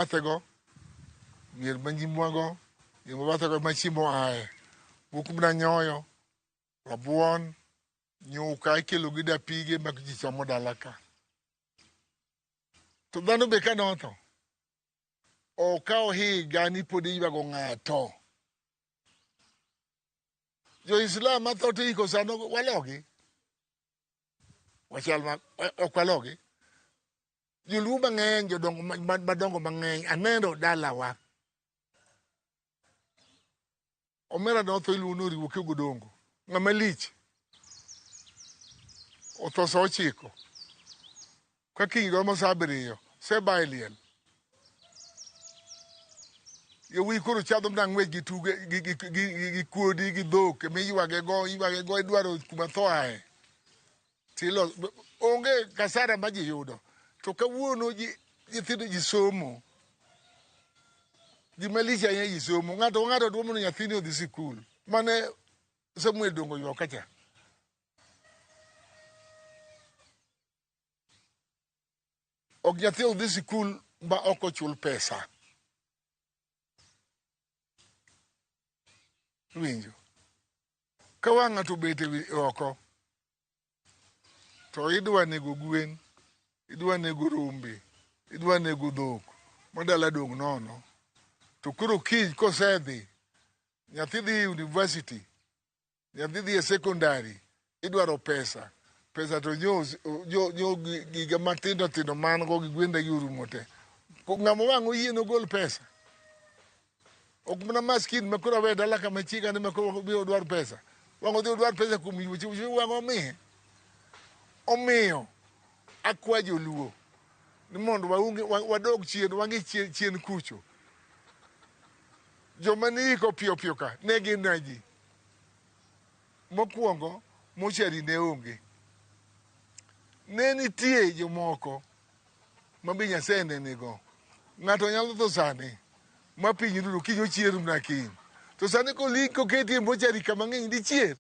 Bathego, mier ma nyimwago, mier ma bathego ma chiemo aye. Wuok mana nyoyo, rabuon, nyuka ikelo gi dapige ma ji chamo dala ka. To dhano be ka notho, okawo higa ni pod iywago ng'ato. Jo-Islam matho to iko sano walogi. Wachal ma ok walogi. Joluo mang'eny, jodongo madongo mang'eny aneno dalawa. Omera notho iluongo ni Oriwo Kiogodongo. Ng'ama lich. Otho sa 9. Ka kiny romo sa 7, oseba e liel. Yawuoyi koro chadho mana ng'wech gi tuge gi, gi, gi, gi, gi kuodi gi dhok emiywage go iywage go idwaro kuma tho aye. Tilo onge kasara ma ji yudo. To kawuono ji nyithindo ji somo. Ji malich ahinya ji somo. Ng'ato ka ng'ato dwa mondo nyathini odhi sikul. Mane Samuel Dongo ywak kacha. Ok nyathi ok dhi sikul ma ok ochul pesa. Winjo. Ka wang' ng'ato obet e wi oko to idwa nego gwen, idwa nego rombe, idwa nego dhok ma dala dong' nono. To koro kiny kosedhi, nyathi dhi university, nyathi dhi e secondary, idwaro pesa. Pesa to nyo, nyo, nyo giga matindo tindo man go gi gwenda gi orumo te. Ng'ama wang' oyie nogol pesa. Ok mana maskin ma koro awe dala kama chiega ni ma koro biro dwar pesa. Wang' odhi odwar pesa kuom yuoche, wang' omiye. Omiyo akwa joluo ni mondo waunge, wadog chien, wang'i chien, chien kucho. Joma ni iko piyo piyo ka ne gin na ji. Mokwongo mochari ne onge. Ne nitie jomoko ma be Nyasaye ne nigo. Ng'ato nyalo tho sani ma piny rudo kiny ochier mana kiny. To sani koling koketi e mochari kama ng'eny dichier.